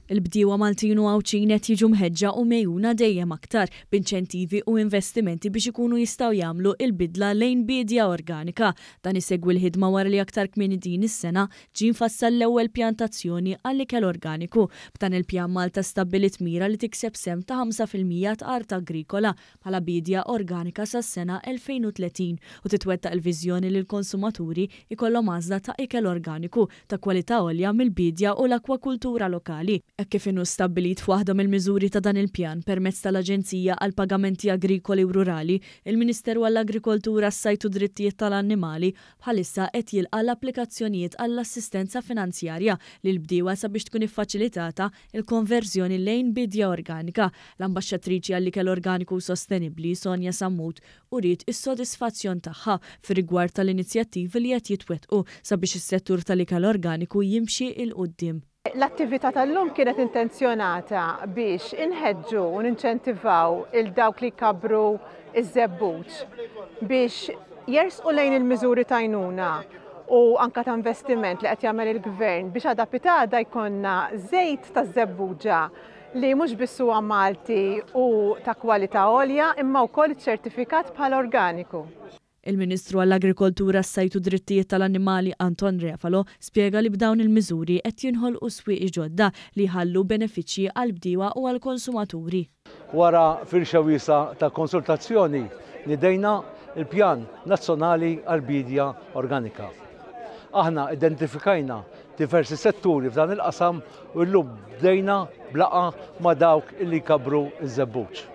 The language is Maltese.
Il-bdiewa Maltin u Għawdxin qed jiġu mħeġġa u megħjuna dejjem aktar b'inċentivi u investimenti biex ikunu jistgħu jagħmlu l-bidla lejn biedja organika. Dan isegwi l-ħidma wara li aktar kmieni din is-sena ġie mfassal l-ewwel pjan ta' azzjoni għall-ikel organiku. B'dan il-pjan Malta stabbiliet mira li tikseb sehem ta' 5% ta' art agrikola bħala biedja organika sas-sena 2030 u titwettaq il-viżjoni li l-konsumaturi jkollhom għażla ta' ikel organiku ta' kwalità għolja mill-biedja u l-akkwakultura lokali. Hekk kif inhu stabbilit f'waħda mill-miżuri ta' dan il-pjan permezz tal-Aġenzija għall-Pagamenti Agrikoli u Rurali, il-Ministeru għall-Agrikoltura, s-Sajd u d-Drittijiet tal-Annimali bħalissa qed jilqa' l-applikazzjonijiet għall-assistenza finanzjarja lill-bdiewa sabiex tkun iffaċilitata l-konverżjoni lejn biedja organika. L-Ambaxxatriċi għall-Ikel Organiku u Sostenibbli, Sonia Sammut, uriet is-sodisfazzjon tagħha fir-rigward tal-inizjattivi li qed jitwettqu sabiex is-settur tal-ikel organiku jimxi 'l quddiem. L-attività tal-lum kienet intenzjonata biex inħeġġu u ninċentivaw il dawk li jkabbru ż-żebbuġ biex jersqu lejn il-miżuri ta' għajnuna u anka ta' investiment li qed jagħmel il-Gvern biex għada pitgħada jkollna żejt taż-żebbuġa li mhux biss huwa Malti u ta' kwalità għolja imma wkoll iċċertifikat bħala organiku. Il-Ministru għall-Agrikoltura, s-Sajd u d-Drittijiet tal-Annimali Anton Refalo spjega li b'dawn il-miżuri qed jinħolqu swieqi ġodda li jħallu benefiċċji għall-bdiewa u għall-konsumaturi. Wara firxa wiesgħa ta' konsultazzjoni nidejna l-Pjan Nazzjonali għall-Biedja Organika. Aħna identifikajna diversi setturi f'dan il-qasam u llum bdejna b'laqgħa ma' dawk illi jkabbru ż-żebbuġ.